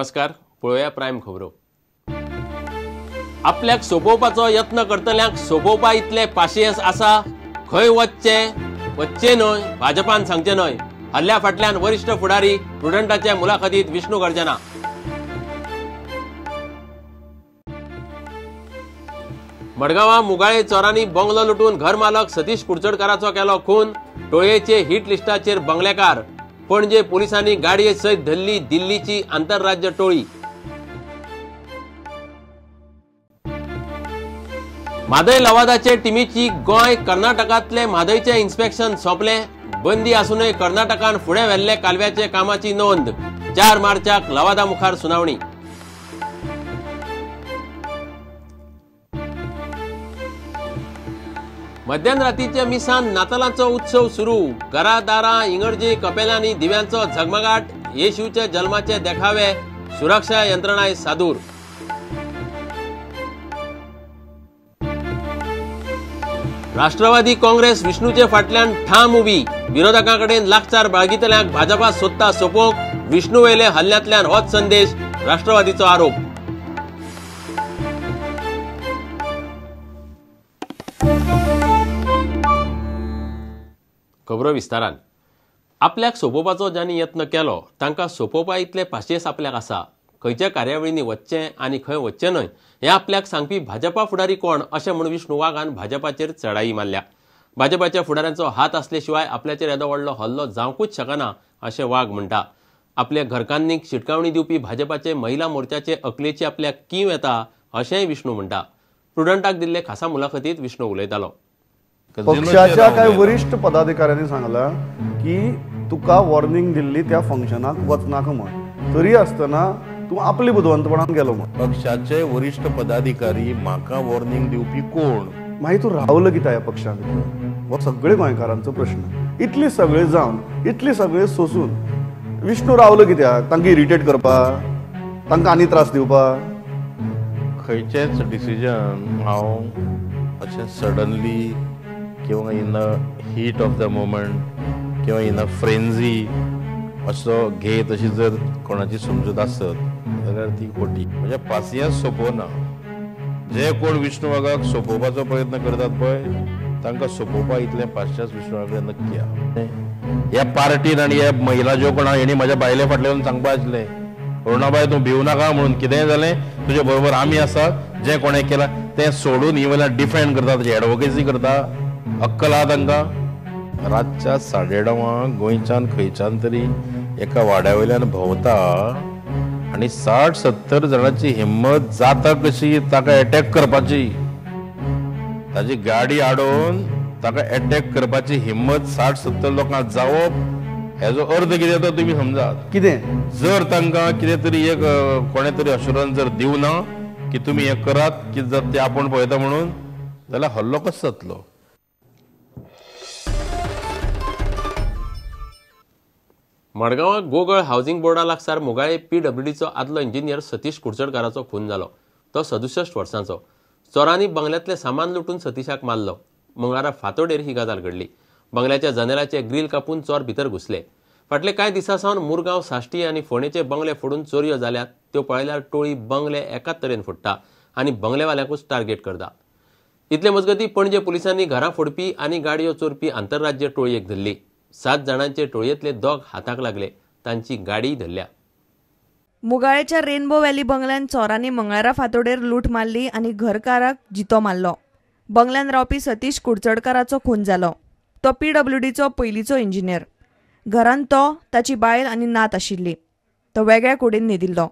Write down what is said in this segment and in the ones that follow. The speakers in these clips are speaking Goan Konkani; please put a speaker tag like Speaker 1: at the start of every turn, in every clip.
Speaker 1: नमस्कार, पळोवया प्रायम खबरो। आपल्याक सोपोवपाचो यत्न करतल्यांक सोपोवपा इतले पाशियेंस आसा, खंय वच्चें वच्चें न्हय भाजपान सांगचें न्हय। हल्ल्या फाटल्यान वरिष्ठ फुडारी प्रुडंटाचे मुलाखतीत विष्णू गर्जना। मडगांवां मुगाळे चोरांनी बंगलो लुटून घर मालक सतीश कुडचडकाराचो केलो खून, टोळयेचे हिट लिस्टाचेर बंगलेकार। पणजे पोलिसांनी गाडये सयत धरली दिल्लीची आंतरराज्य टोळी। म्हादय लवादाचे टिमीची गोंय कर्नाटकांतले म्हादयचे इन्स्पेक्शन सोंपले, बंदी आसूनय कर्नाटकान फुडें व्हेल्ले कालव्याचे कामाची नोंद। 4 मार्चाक लवादा मुखार सुनावणी। मध्यानरातीच्या मिसान नातालांचो उत्सव सुरू, घरा दारां इंगर्जी कपेलांनी दिव्यांचो झगमगाट, येशूच्या जल्माचे देखावे, सुरक्षा यंत्रणाय सादूर। राष्ट्रवादी काँग्रेस विष्णूचे फाटल्यान ठाम उबी, विरोधकां कडेन लागसार बाळगितल्यांक भाजपा सोदता सोपोवंक, विष्णू वयले हल्ल्यांतल्यान होच संदेश, राष्ट्रवादीचो आरोप। खबरो विस्तारान। आपल्याक सोपोवपाचो ज्यांनी यत्न केलो तांकां सोपोवपा इतले पाशियेंस आपल्याक आसा, खंयच्या कार्यावळींनी वच्चें आनी खंय वच्चें न्हय हें आपल्याक सांगपी भाजपा फुडारी कोण अशें म्हूण विष्णू वाघान भाजपाचेर चढाई मारल्या। भाजपाच्या फुडाऱ्यांचो हात आसले शिवाय आपल्याचेर येदो व्हडलो हल्लो जावंकूच शकना अशें वाघ म्हणटा। आपल्या घरकान्नीक शिटकावणी दिवपी भाजपाचे महिला मोर्चाचे अकलेची आपल्याक कीव येता अशेंय विष्णू म्हणटा। प्रुडंटाक दिल्ले खासा मुलाखतीत विष्णू उलयतालो।
Speaker 2: पक्षाच्या काय वरिष्ठ पदाधिकाऱ्यांनी सांगला की तुका वॉर्निंग दिल्ली त्या फंक्शनाक वचनाका म्हण, तरी आसतना तूं आपली बुदवंतपणान गेलो म्हण।
Speaker 3: पक्षाचे वरिष्ठ पदाधिकारी म्हाका वॉर्निंग दिवपी कोण?
Speaker 2: मागीर तूं रावलो कित्याक ह्या पक्षा भितर? हो सगळे गोंयकारांचो प्रश्न। इतली सगळे जावन इतली सगळे सोसून विष्णू रावलो कित्याक? तांकां इरिटेट करपाक, तांकां आनी त्रास दिवपाक?
Speaker 3: खंयचेच डिसिजन हांव अशें सडनली किंवा in a heat of the moment किंवा इन अ फ्रेंझी असो घेत अशी जर कोणाची समजूत आसत जाल्यार ती खोटी। म्हणजे पासियेंस सोंपोवना। जे कोण विष्णू वाघाक सोंपोवपाचो प्रयत्न करतात पळय तांकां सोंपोवपा इतलें पासियेंस विष्णू वाघा नक्की आहा। ह्या पार्टीन आनी ह्या महिला ज्यो कोण आहा हेणी म्हाज्या बायले फाटल्यान सांगपा आसलें, अरुणाबाय तूं भिवू नाका म्हणून, कितेंय जालें तुजे बरोबर आमी आसात, जें कोणें केलां तें सोडून ही वयल्यान डिफेंड करता, ताची एडवोकेसी करता। अक्कल आहा तांकां? रातच्या 9:30 गोंयच्यान खंयच्यान तरी एका वाड्या वयल्यान भोंवता आनी 60-70 जाणांची हिम्मत जाता कशी ताका एटॅक करपाची, ताजी गाडी आडोवन ताका एटॅक करपाची हिम्मत 60-70 लोकांक जावप हेजो अर्थ कितें तो तुमी समजात।
Speaker 2: कितें
Speaker 3: जर तांकां कितें तरी एक कोणें तरी अश्युरन्स जर दिवना की तुमी हें करात कितें जाता तें आपूण पळयता म्हणून, जाल्यार हल्लो कसो जातलो?
Speaker 1: मडगांवां गोगळ हावसिंग बोर्डा लागसार मुगाळे पीडब्ल्यूडीचो आदलो इंजिनियर सतीश कुडचडकाराचो खून जालो। तो 67 वर्सांचो। चोरांनी बंगल्यांतलें सामान लुटून सतीशाक मारलो। मंगळारा फांतोडेर ही गजाल घडली। बंगल्याच्या जनेलाचे ग्रील कापून चोर भितर घुसले। फाटले कांय दिसां सावन मुरगांव, साश्टी आनी फोंडेचे बंगले फोडून चोरयो जाल्यात त्यो पळयल्यार टोळी बंगले एकाच तरेन फोडटा आनी बंगलेवाल्यांकूच टार्गेट करता। इतले मजगतीं पणजे पुलिसांनी घरां फोडपी आनी गाडयो चोरपी आंतरराज्य टोळयेक धरली। 7 जाणांचे टोळयेंतले 2 हाताक लागले, तांची गाडीय धरल्या।
Speaker 4: मुगाळेच्या रेनबो व्हॅली बंगल्यान चोरांनी मंगळारा फांतोडेर लूट मारली आनी घरकाराक जितो मारलो। बंगल्यान रावपी सतीश कुडचडकाराचो खून जालो। तो पीडब्ल्यूडीचो पयलींचो इंजिनियर। घरांत तो, ताची बायल आनी नात आशिल्ली। तो वेगळ्या कुडीन न्हिदिल्लो।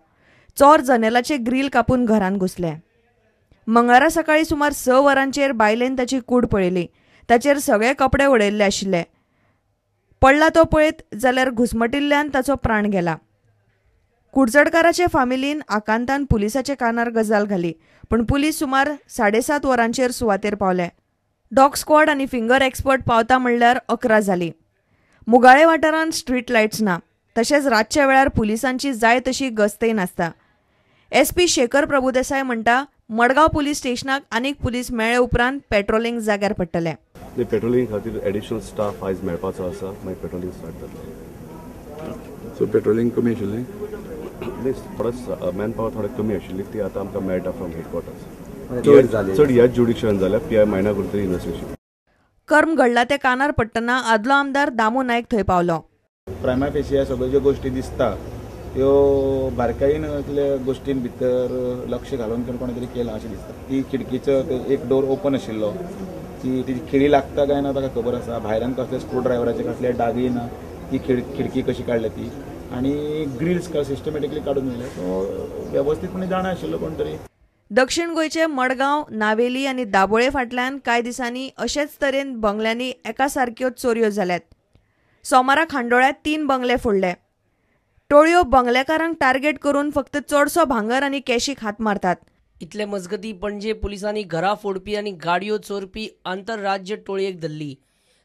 Speaker 4: चोर जनेलाचे ग्रील कापून घरांत घुसले। मंगळारा सकाळीं सुमार 6 वरांचेर बायलेन ताची कूड पळयली। ताचेर सगळे कपडे उडयल्ले आशिल्ले। पडला तो पळयत जाल्यार घुसमटिल्ल्यान ताचो प्राण गेला। कुडचडकाराचे फामिलीन आकांतान पुलिसाच्या कानार गजाल घाली, पूण पुलीस सुमार 7:30 वरांचेर सुवातेर पावले। डॉग स्क्वॉड आनी फिंगर एक्सपर्ट पावता म्हणल्यार 11 जाली। मुगाळे वाठारांत स्ट्रीट लायट्स ना, तशेंच रातच्या वेळार पुलिसांची जाय तशी गस्तय नासता। एसपी शेखर प्रभुदेसाय म्हणटा, मडगांव पुलीस स्टेशनाक आनीक पुलीस मेळ्ळे उपरांत पेट्रोलिंग जाग्यार पडटलें।
Speaker 5: पेट्रोलिंग खातीर एडिशनल स्टाफ आयज मेळपाचो आसा, मागीर पेट्रोलिंग स्टार्ट जातलें।
Speaker 6: सो पेट्रोलिंग कमी आशिल्लें?
Speaker 5: नाही, थोडो मॅन पावर थोडे कमी आशिल्ली, ती आतां आमकां मेळटा फ्रॉम हेडक्वॉर्टर्स. चड ह्याच ज्युडिक्शन जाल्या पी I मायना कुडतरी इन्वेस्टिगेशन.
Speaker 4: कर्म घडला ते कानार पडटना आदलो आमदार दामू नायक थंय पावलो.
Speaker 6: प्रायमा फेशी सगळ्यो ज्यो गोष्टी दिसता त्यो बारकायेन त्या गोष्टीन भितर लक्ष घालून कोण तरी केलां अशें दिसता. ती खिडकीचो एक डोर ओपन आशिल्लो, ती तिची खिळी लागता काय ना ताका खबर आसा. भायल्यान कसले स्क्रू ड्रायव्हराचे कसले डागय ना, ती खिडकी कशी काडल्या ती, आनी ग्रिल्स सिस्टमॅटिकली काडून व्हेले. सो वेवस्थीतपणे जाणा आशिल्लो कोण तरी.
Speaker 4: दक्षिण गोंयचे मडगांव, नावेली आनी दाबोळे फाटल्यान कांय दिसांनी अशेच तरेन बंगल्यांनी एकासारक्यो चोरयो जाल्यात. सोमारा खांडोळ्यात 3 बंगले फोडले. टोळयो बंगलेकारांक टार्गेट करून फक्त चडसो भांगर आनी कॅशीक हात मारतात.
Speaker 7: इतले मजगती पणजे पुलिसांनी घरां फोडपी आनी गाडयो चोरपी आंतरराज्य टोळयेक धरली.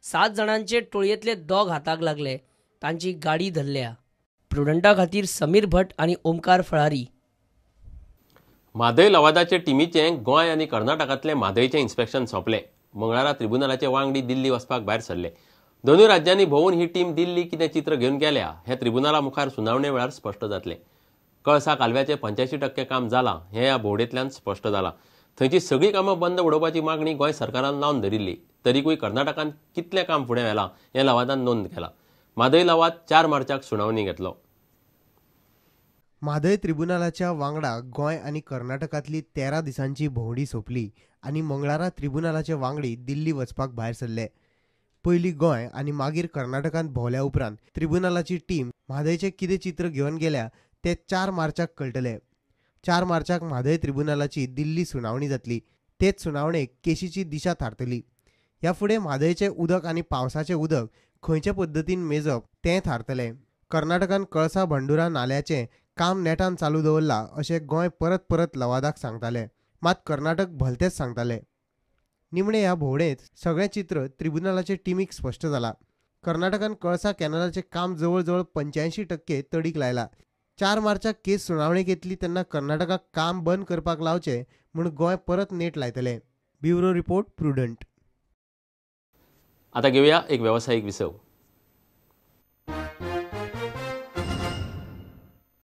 Speaker 7: 7 जाणांचे टोळयेंतले 2 हाताक लागले, तांची गाडी धरल्या. प्रुडंटा खातीर समीर भट आनी ओमकार फळारी.
Speaker 1: म्हादय लवादाचे टिमीचें गोंय आनी कर्नाटकांतलें म्हादयचें इन्स्पेक्शन सोंपलें. मंगळारा त्रिब्युनलाचे वांगडी दिल्ली वचपाक भायर सरले. दोनूय राज्यांनी भोंवून ही टीम दिल्ली कितें चित्र घेवन गेल्या हें त्रिब्युनला मुखार सुनावणे वेळार स्पश्ट जातलें. कळसा कालव्याचें 85% काम जालां हें ह्या भोंवडेंतल्यान स्पश्ट जालां. थंयची सगळीं कामां बंद उडोवपाची मागणी गोंय सरकारान लावन धरिल्ली, तरीकूय कर्नाटकान कितलें काम फुडें व्हेलां हें लवादान नोंद केलां. म्हादय लवाद 4 मार्चाक सुनावणी घेतलो.
Speaker 8: म्हादय त्रिब्युनलाच्या वांगडा गोंय आनी कर्नाटकांतली 13 दिसांची भोंवडी सोंपली आनी मंगळारा त्रिब्युनलाचे वांगडी दिल्ली वचपाक भायर सरले. पयलीं गोंय आनी मागीर कर्नाटकांत भोंवल्या उपरांत त्रिब्युनलाची टीम म्हादयचें कितें चित्र घेवन गेल्या तें 4 मार्चाक कळटलें. 4 मार्चाक म्हादय त्रिब्युनलाची दिल्ली सुनावणी जातली. तेच सुनावणेक केशीची दिशा थारतली. ह्या फुडें म्हादयचें उदक आनी पावसाचें उदक खंयचे पद्दतीन मेजप तें थारतलें. कर्नाटकान कळसा भंडुरा नाल्याचें काम नेटान चालू दवरलां अशें गोंय परत परत लवादाक सांगतालें, मात कर्नाटक भलतेंच सांगतालें. निमणे ह्या भोंवडेंत सगळें चित्र त्रिब्युनलाचे टिमीक स्पश्ट जालां. कर्नाटकान कळसा कॅनलाचें काम जवळ जवळ 85% तडीक लायलां. 4 मार्चाक केस सुनावणेक येतली तेन्ना कर्नाटकाक काम बंद करपाक लावचें म्हूण गोंय परत नेट लायतलें. Bureau report, Prudent.
Speaker 1: आतां घेवया एक वेवसायीक विसव.